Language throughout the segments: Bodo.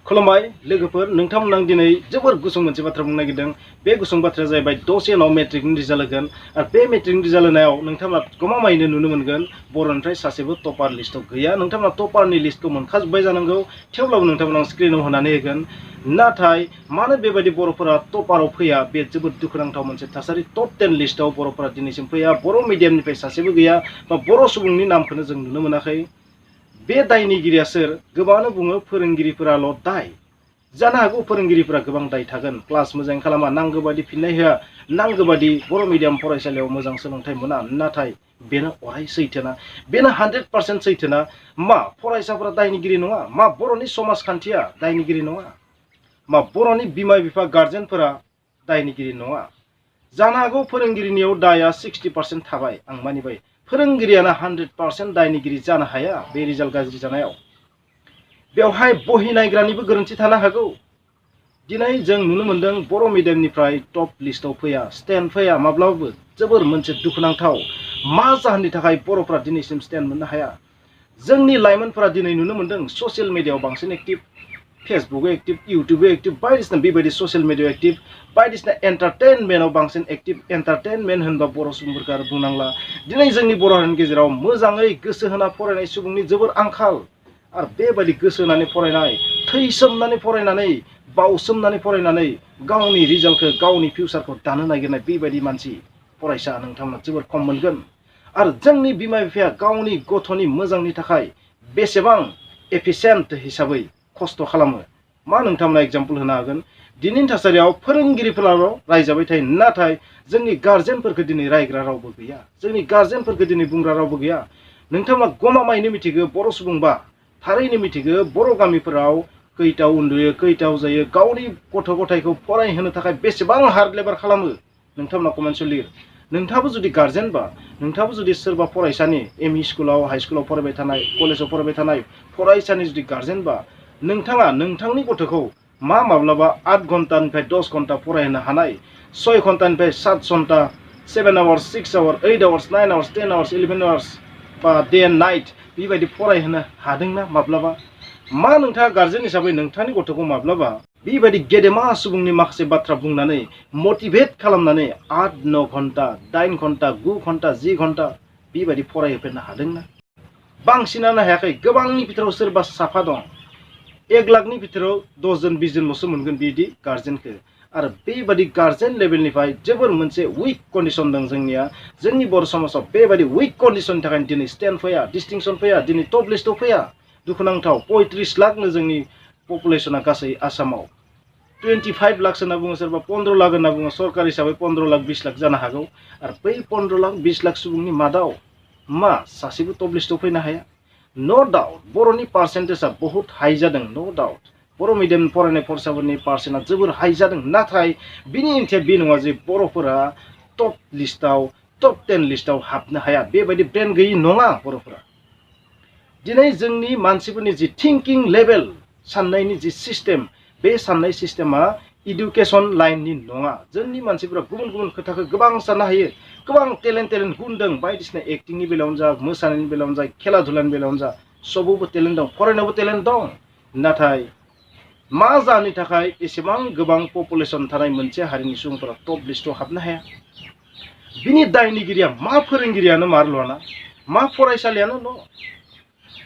खुलुमबाय लोगोफोर नोंथांमोना दिनै जोबोर गुसुं मोनसे बाथ्रा बुंनो नागिरदों बे गुसुं बाथ्राया जाहैबाय दसे उनाव मेट्रिकनि रिजाल्ट होगोन आरो बे मेट्रिकनि रिजाल्ट होनायाव नोंथांमोना गमामायैनो नुनो मोनगोन बर'निफ्राय सासेबो टपार लिस्टआव गैया नोंथांमोना टपारनि लिस्टखौ मोनखाजोब्बाय जानांगौ थेवब्लाबो नोंथांमोना स्क्रिनाव होनानै होगोन नाथाय मानो बेबायदि बर'फोरा टपाराव फैया बे जोबोद दुखुनांथाव मोनसे थासारि टप 10 लिस्टआव बर'फोरा दिनैसिम फैया बर' मिडियामनिफ्राय सासेबो गैया बा बर' सुबुंनि नामखौनो जों नुनो मोनाखै बे दायनिगिरिया सोर गोबाङानो बुङो फोरोंगिरिफोराल' दाय जानो हागौ फोरोंगिरिफोरा गोबां दाय थागोन क्लास मोजां खालामा नांगौ बादि फिननाय होआ नांगौ बादि बर' मिडियाम फरायसालियाव मोजां सोलोंथाइ मोना नाथाय बेनो अराय सैथोना बेनो 100% सैथोना मा फरायसाफोरा दायनिगिरि नङा मा बर'नि समाजखान्थिया दायनिगिरि नङा मा बर'नि बिमा बिफा गार्जेनफोरा दायनिगिरि नङा जानो हागौ फोरोंगिरिनियाव दाया 60% थाबाय आं मानिबाय फोरोंगिरियानो 100% दायनिगिरि जानो हाया बे रिजाल्ट गाज्रि जानायाव बेवहाय बहि नायग्रानिबो गोरोन्थि थानो हागौ दिनै जों नुनो मोनदों बर' मिडियामनिफ्राय टप लिस्टआव फैया स्टेन्ड फैया माब्लाबाबो जोबोर मोनसे दुखुनांथाव मा जाहोननि थाखाय बर'फोरा दिनैसिम स्टेन्ड मोननो हाया जोंनि लाइमोनफोरा दिनै नुनो मोनदों ससियेल मिडियाआव बांसिन एक्टिभ फेसबुकआव एक्टिभ इउटुबाव एक्टिभ बायदिसिना बेबायदि ससियेल मिडियाआव एक्टिभ बायदिसिना एन्टारटेनमेन्टआव बांसिन एक्टिभ एन्टारटेनमेन्ट होनबा बर' सुबुंफोरखौ आरो बुंनांला दिनै जोंनि बर' हारिनि गेजेराव मोजाङै गोसो होना फरायनाय सुबुंनि जोबोर आंखाल आरो बेबायदि गोसो होनानै फरायनाय थैसोमनानै फरायनानै बावसोमनानै फरायनानै गावनि रिजाल्टखौ गावनि फिउचारखौ दानो नागिरनाय बेबायदि मानसि फरायसा नोंथांमोना जोबोर खम मोनगोन आरो जोंनि बिमा बिफाया गावनि गथ'नि मोजांनि थाखाय बेसेबां एफिसियेन्ट हिसाबै खस्थ' खालामो मा नोंथांमोना एग्जाम्पल होनो हागोन दिनैनि थासारियाव फोरोंगिरिफोराल' रायजाबाय थायो नाथाय जोंनि गार्जेनफोरखौ दिनै रायग्रा रावबो गैया जोंनि गार्जेनफोरखौ दिनै बुंग्रा रावबो गैया नोंथांमोना गमामायैनो मिथिगौ बर' सुबुंबा थारैनो मिथिगौ बर' गामिफोराव खैथाव उन्दुयो खैथाव जायो गावनि गथ' गथायखौ फरायहोनो थाखाय बेसेबां हार्ड लेबार खालामो नोंथांमोना कमेन्टआव लिर नोंथाङाबो जुदि गार्जेनबा नोंथाङाबो जुदि सोरबा फरायसानि एमइ स्कुलाव हाइ स्कुलाव फरायबाय थानाय कलेजाव फरायबाय थानाय फरायसानि जुदि गार्जेनबा नोंथाङा नोंथांनि गथ'खौ माब्लाबा 8 घन्टानिफ्राय 10 घन्टा फरायहोनो हानाय 6 घन्टानिफ्राय 7 घन्टा 7 hours 6 hours 8 hours 9 hours 10 hours 11 hours बा डे एन्ड नाइट बेबायदि फरायहोनो हादोंना माब्लाबा मा नोंथाङा गार्जेन हिसाबै नोंथांनि गथ'खौ माब्लाबा बेबायदि गेदेमा सुबुंनि माखासे बाथ्रा बुंनानै मटिभेट खालामनानै 8-9 घन्टा 8 घन्टा 9 घन्टा 10 घन्टा बेबायदि फरायहोफेरनो हादोंना बांसिनानो हायाखै गोबांनि बिथोराव सोरबा साफा दं 1 लाखनि बिथोराव 10 जन 20 जनल'सो मोनगोन बिदि गार्जेनखौ आरो बेबायदि गार्जेन लेभेलनिफ्राय जोबोर मोनसे उइक कन्डिसन दं जोंनिया जोंनि बर' समाजाव बेबायदि उइक कन्डिसननि थाखाय दिनै स्टेन्ड फैया डिस्टिंसन फैया दिनै टप लिस्टआव फैया दुखुनांथाव 35 लाखनो जोंनि पपुलेसना गासै आसामाव 25 लाख होनना बुङो सोरबा 15 लाख होनना बुङो सरकारि हिसाबै 15 लाख 20 लाख जानो हागौ आरो बै 15 लाख 20 लाख सुबुंनि मादाव मा सासेबो टप लिस्टआव फैनो हाया नो डाउट बर'नि पार्सेन्टेजआ बहुत हाई जादों नो डाउट बर' मिडियाम फरायनाय फरायसाफोरनि पार्सेन्टआ जोबोर हाई जादों नाथाय बिनि ओंथिया बे नङा जे बर'फोरा टप लिस्टआव टप 10 लिस्टआव हाबनो हाया बेबायदि ब्रेन गैयि नङा बर'फोरा दिनै जोंनि मानसिफोरनि जि थिंकिं लेभेल साननायनि जि सिस्टेम बे साननाय सिस्टेमा इडुकेसन लाइननि नङा जोंनि मानसिफोरा गुबुन गुबुन खोथाखौ गोबां साननो हायो गोबां टेलेन्ट गुन दं बायदिसिना एक्टिंनि बेलायावनो जा मोसानायनि बेलायावनो जा खेला धुलानि बेलायावनो जा सबबो टेलेन्ट दं फरायनायावबो टेलेन्ट दं नाथाय मा जाहोननि थाखाय एसेबां गोबां पपुलेसन थानाय मोनसे हारिनि सुबुंफोरा टप लिस्टआव हाबनो हाया बिनि दायनिगिरिया मा फोरोंगिरियानो मारल'ना मा फरायसालियानो न'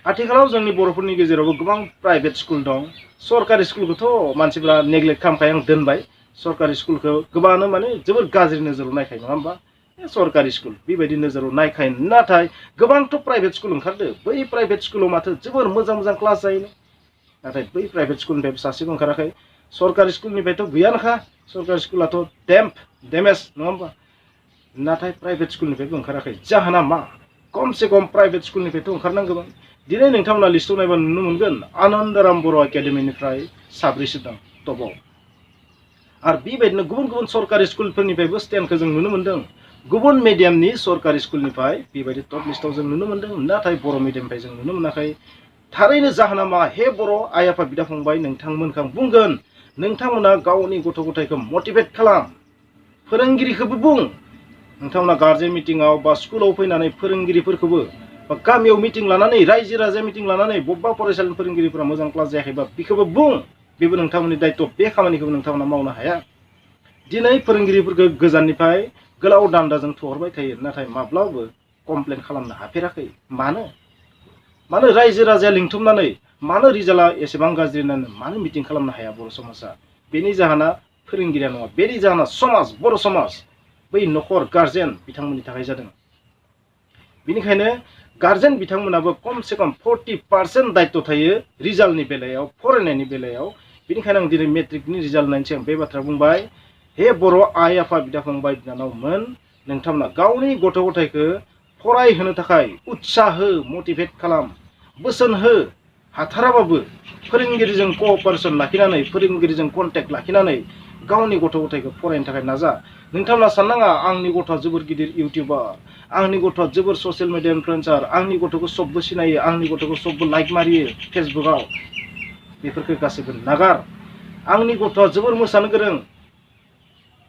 आथिखालाव जोंनि बर'फोरनि गेजेरावबो गोबां प्राइभेट स्कुल दं सरकारि स्कुलखौथ' मानसिफ्रा नेग्लेक्ट खालामखायो आं दोनबाय सरकारि स्कुलखौ गोबाङानो माने जोबोर गाज्रि नोजोराव नायखायो नङा होमबा सरकारि स्कुल बेबायदि नोजोराव नायखायो नाथाय गोबांथ' प्राइभेट स्कुल ओंखारदो बै प्राइभेट स्कुलाव माथो जोबोर मोजां मोजां क्लास जायो नाथाय बै प्राइभेट स्कुलनिफ्राय सासेबो ओंखाराखै सरकारि स्कुलनिफ्रायथ' गैयानोखा सरकारि स्कुलाथ' डेमेज नङा होमबा नाथाय प्राइभेट स्कुलनिफ्रायबो ओंखाराखै जाहोना मा खमसे खम प्राइभेट स्कुलनिफ्रायथ' ओंखारनांगौमोन दिनै नोंथांमोना लिस्टआव नायबा नुनो मोनगोन आनन्दराम बर' एकाडेमिनिफ्राय 7 दं टपआव आरो बेबायदिनो गुबुन गुबुन सरकारि स्कुलफोरनिफ्रायबो स्टेन्डखौ जों नुनो मोनदों गुबुन मिडियामनि सरकारि स्कुलनिफ्राय बेबायदि टप लिस्टआव जों नुनो मोनदों नाथाय बर' मिडियामनिफ्राय जों नुनो मोनाखै थारैनो जाहोना मा हे बर' आइ आफा बिदा फंबाय नोंथांमोनखौ आं बुंगोन नोंथांमोना गावनि गथ' गथायखौ मटिभेट खालाम फोरोंगिरिखौबो बुं नोंथांमोना गार्जेन मिटिंआव बा स्कुलाव फैनानै फोरोंगिरिफोरखौबो बा गामियाव मिटिं लानानै रायजो राजा मिटिं लानानै बबेबा फरायसालिनि फोरोंगिरिफोरा मोजां क्लास जायाखैबा बेखौबो बुं बेबो नोंथांमोननि दायित्व बे खामानिखौ नोंथांमोना मावनो हाया दिनै फोरोंगिरिफोरखौ गोजाननिफ्राय गोलाव दान्दाजों थुहरबाय थायो नाथाय माब्लाबाबो कमप्लेन खालामनो हाफेराखै मानो रायजो राजाया लिंथुमनानै मानो रिजाल्टआ एसेबां गाज्रि होननानै मानो मिटिं खालामनो हाया बर' समाजा बेनि जाहोना फोरोंगिरिया नङा बेनि जाहोना समाज बर' समाज बै न'खर गार्जेन बिथांमोननि थाखाय जादों बेनिखायनो गार्जेन बिथांमोनाबो खमसे खम 40% दायित्व थायो रिजाल्टनि बेलायाव फरायनायनि बेलायाव बेनिखायनो आं दिनै मेट्रिकनि रिजाल्ट नायनि सिगां बे बाथ्रा बुंबाय हे बर' आइ आफा बिदा फंबाय बिनानावमोन नोंथांमोना गावनि गथ' गथायखौ फरायहोनो थाखाय उत्साह हो मटिभेट खालाम बोसोन हो हाथाराबाबो फोरोंगिरिजों कअपारेसन लाखिनानै फोरोंगिरिजों कन्टेक्ट लाखिनानै गावनि गथ' गथायखौ फरायनो थाखाय नाजा नोंथांमोना साननाङा आंनि गथ'आ जोबोर गिदिर इउटिउबार आंनि गथ'आ जोबोर ससियेल मिडिया इनफ्लुएन्सार आंनि गथ'खौ सबबो सिनायो आंनि गथ'खौ सबबो लाइक मारियो फेसबुकआव बेफोरखौ गासैबो नागार आंनि गथ'आ जोबोर मोसानो गोरों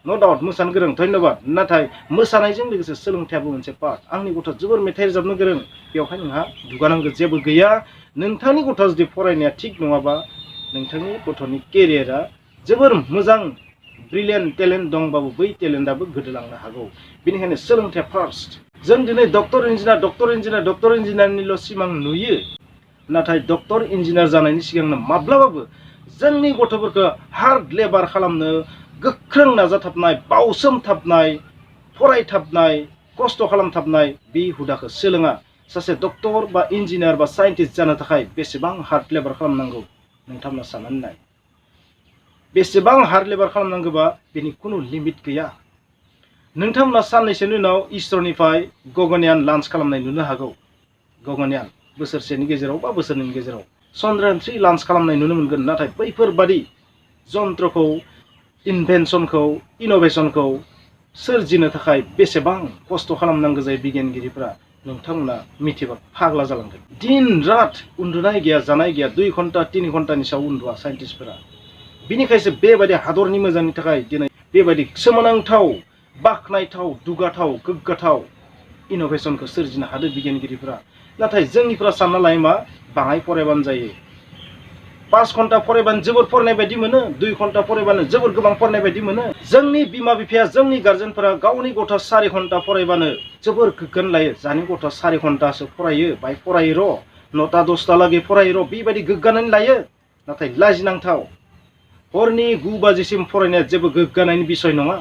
नो डाउट मोसानो गोरों धन्यबाद नाथाय मोसानायजों लोगोसे सोलोंथायाबो मोनसे पार्ट आंनि गथ'आ जोबोर मेथाइ रोजाबनो गोरों बेवहाय नोंहा दुगानांगौ जेबो गैया नोंथांनि गथ'आ जुदि फरायनाया थिग नङाबा नोंथांनि गथ'नि केरियारा जोबोर मोजां ब्रिलियेन्ट टेलेन्ट दंबाबो बै टेलेन्टआबो गोदोलांनो हागौ बेनिखायनो सोलोंथाया फार्स्ट जों दिनै डक्टर इन्जिनियारनिल' सिमां नुयो नाथाय डक्टर इन्जिनियार जानायनि सिगांनो माब्लाबाबो जोंनि गथ'फोरखौ हार्ड लेबार खालामनो गोख्रों नाजाथाबनाय बावसोमथाबनाय फरायथाबनाय खस्थ' खालामथाबनाय बे हुदाखौ सोलोङा सासे डक्टर बा इन्जिनियार बा साइन्टिस्ट जानो थाखाय बेसेबां हार्ड लेबार खालामनांगौ नोंथांमोना साननानै नाय बेसेबां हार्ड लेबार खालामनांगौबा बेनि खुनु लिमिट गैया नोंथांमोना साननैसोनि उनाव इसोरनिफ्राय गगनयान लन्च खालामनाय नुनो हागौ गगनयान बोसोरसेनि गेजेराव बा बोसोरनैनि गेजेराव चन्द्रायान 3 लन्च खालामनाय नुनो मोनगोन नाथाय बैफोरबादि जन्त्रखौ इनभेनसनखौ इनोभेसनखौ सोरजिनो थाखाय बेसेबां खस्थ' खालामनांगौ जायो बिगियानगिरिफ्रा नोंथांमोना मिथिबा फाग्ला जालांगोन दिन रात उन्दुनाय गैया जानाय गैया 2 घन्टा 3 घन्टानि सायाव उन्दुआ साइन्टिस्टफोरा बिनिखायसो बेबायदि हादरनि मोजांनि थाखाय दिनै बेबायदि सोमोनांथाव बाख्नायथाव दुगाथाव गोग्गाथाव इनोभेसनखौ सोरजिनो हादों बिगियानगिरिफ्रा नाथाय जोंनिफ्रा सानना लायो मा बाङाय फरायबानो जायो 5 घन्टा फरायबानो जोबोर फरायनाय बायदि मोनो 2 घन्टा फरायबानो जोबोर गोबां फरायनाय बायदि मोनो जोंनि बिमा बिफाया जोंनि गार्जेनफोरा गावनि गथ' 4 घन्टा फरायबानो जोबोर गोग्गान लायो जानि गथ'आ 4 घन्टासो फरायो बाय फरायो र' 9टा 10टा लागै फरायो र' बेबायदि गोग्गानानै लायो नाथाय लाजिनांथाव हरनि 9 बाजिसिम फरायनाया जेबो गोग्गानायनि बिसय नङा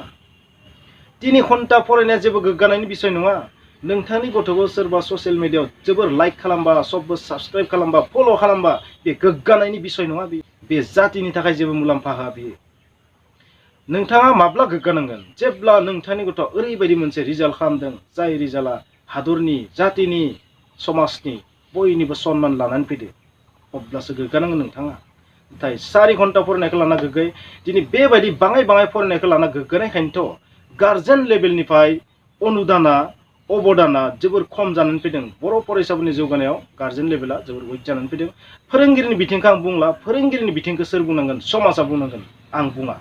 3 घन्टा फरायनाया जेबो गोग्गानायनि बिसय नङा नोंथांनि गथ'खौ सोरबा ससियेल मिडियायाव जोबोर लाइक खालामबा सबबो साबस्क्राइब खालामबा फल' खालामबा बे गोग्गानायनि बिसय नङा बे जातिनि थाखाय जेबो मुलाम्फा होआ बेयो नोंथाङा माब्ला गोग्गानांगोन जेब्ला नोंथांनि गथ'आ ओरैबायदि मोनसे रिजाल्ट खालामदों जाय रिजाल्टआ हादरनि जातिनि समाजनि बयनिबो सन्मान लानानै फैदो अब्लासो गोग्गानांगोन नोंथाङा नाथाय 4 घन्टा फरायनायखौ लाना गोग्गायो दिनै बेबायदि बाङाय फरायनायखौ लाना गोग्गानायखायनोथ' गार्जेन लेभेलनिफ्राय अनुदाना अबदाना जोबोर खम जानानै फैदों बर' फरायसाफोरनि जौगानायाव गार्जेन लेभेला जोबोर उइक जानानै फैदों फोरोंगिरिनि बिथिंखौ आं बुंला फोरोंगिरिनि बिथिंखौ सोर बुंनांगोन समाजा बुंनांगोन आं बुङा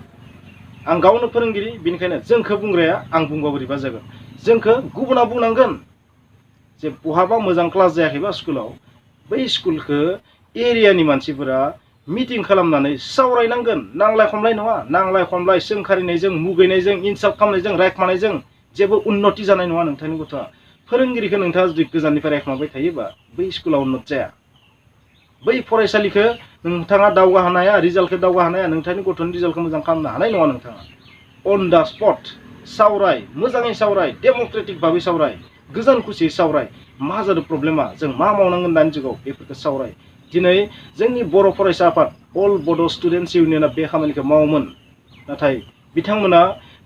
आं गावनो फोरोंगिरि बेनिखायनो जोंखौ बुंग्राया आं बुंबा बोरैबा जागोन जोंखौ गुबुना बुंनांगोन जे बहाबा मोजां क्लास जायाखैबा स्कुलाव बै स्कुलखौ एरियानि मानसिफोरा मिटिं खालामनानै सावरायनांगोन नांलाय खमलाय नङा नांलाय खमलाय सोंखारिनायजों मुगैनायजों इनसाल्ट खालामनायजों रायखुमानायजों जेबो उन्नति जानाय नङा नोंथांनि गथ'आ फोरोंगिरिखौ नोंथाङा जुदि गोजाननिफ्राय रायखुमाबाय थायोबा बै स्कुलाव उन्नत जाया बै फरायसालिखौ नोंथाङा दावगाहोनो हाया रिजाल्टखौ दावगाहोनो हाया नोंथांनि गथ'नि रिजाल्टखौ मोजां खालामनो हानाय नङा नोंथाङा अन दा स्पट सावराय मोजाङै सावराय डेम'क्रेटिक भाबै सावराय गोजोन खुसियै सावराय मा जादों प्रब्लेमा जों मा मावनांगोन दानि जुगाव बेफोरखौ सावराय दिनै जोंनि बर' फरायसा आफाद अल बड' स्टुडेन्टस इउनियना बे खामानिखौ मावोमोन नाथाय बिथांमोना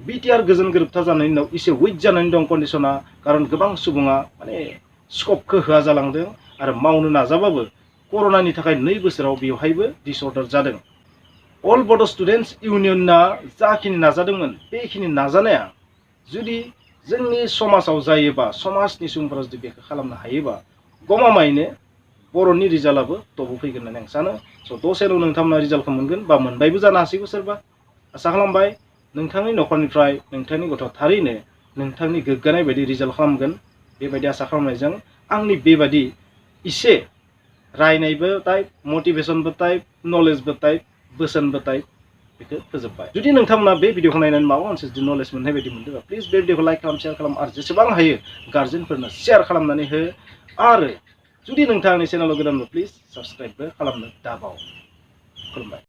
बिटिआर गोजोन गोरोबथा जानायनि उनाव एसे उइक जानानै दं कन्डिशना खारन गोबां सुबुङा माने स्कपखौ होआ जालांदों आरो मावनो नाजाबाबो कर'नानि थाखाय 2 बोसोराव बेवहायबो डिसअर्डार जादों अल बड' स्टुडेन्टस इउनियना जाखिनि नाजादोंमोन बेखिनि नाजानाया जुदि जोंनि समाजाव जायोबा समाजनि सुबुंफोरा जुदि बेखौ खालामनो हायोबा गमामायैनो बर'नि रिजाल्टआबो टपआव फैगोन होननानै आं सानो स' दसेनो नोंथांमोना रिजाल्टखौ मोनगोन बा मोनबायबो जानो हासिगौ सोरबा आसा खालामबाय नोंथांनि न'खरनिफ्राय नोंथांनि गथ' थारैनो नोंथांनि गोग्गानाय बायदि रिजाल्ट खालामगोन बेबायदि आसा खालामनायजों आंनि बेबायदि इसे रायनायबो टाइप मटिभेसनबो टाइप नलेजबो टाइप बोसोनबोथाय बेखौ फोजोबबाय। जुदि नोंथांमोना बे भिडिअखौ नायनानै माबा मोनसे जुदि नलेज मोननाय बायदि मोनदोंबा प्लिज बे भिडिअखौ लाइक खालाम, शेयार खालाम आरो जेसेबां हायो गार्जेनफोरनो शेयार खालामनानै हो। आरो जुदि नोंथाङा आंनि चेनेलाव गोदानबा प्लिज साबस्क्राइबबो खालामनो दाबाव। खुलुमबाय।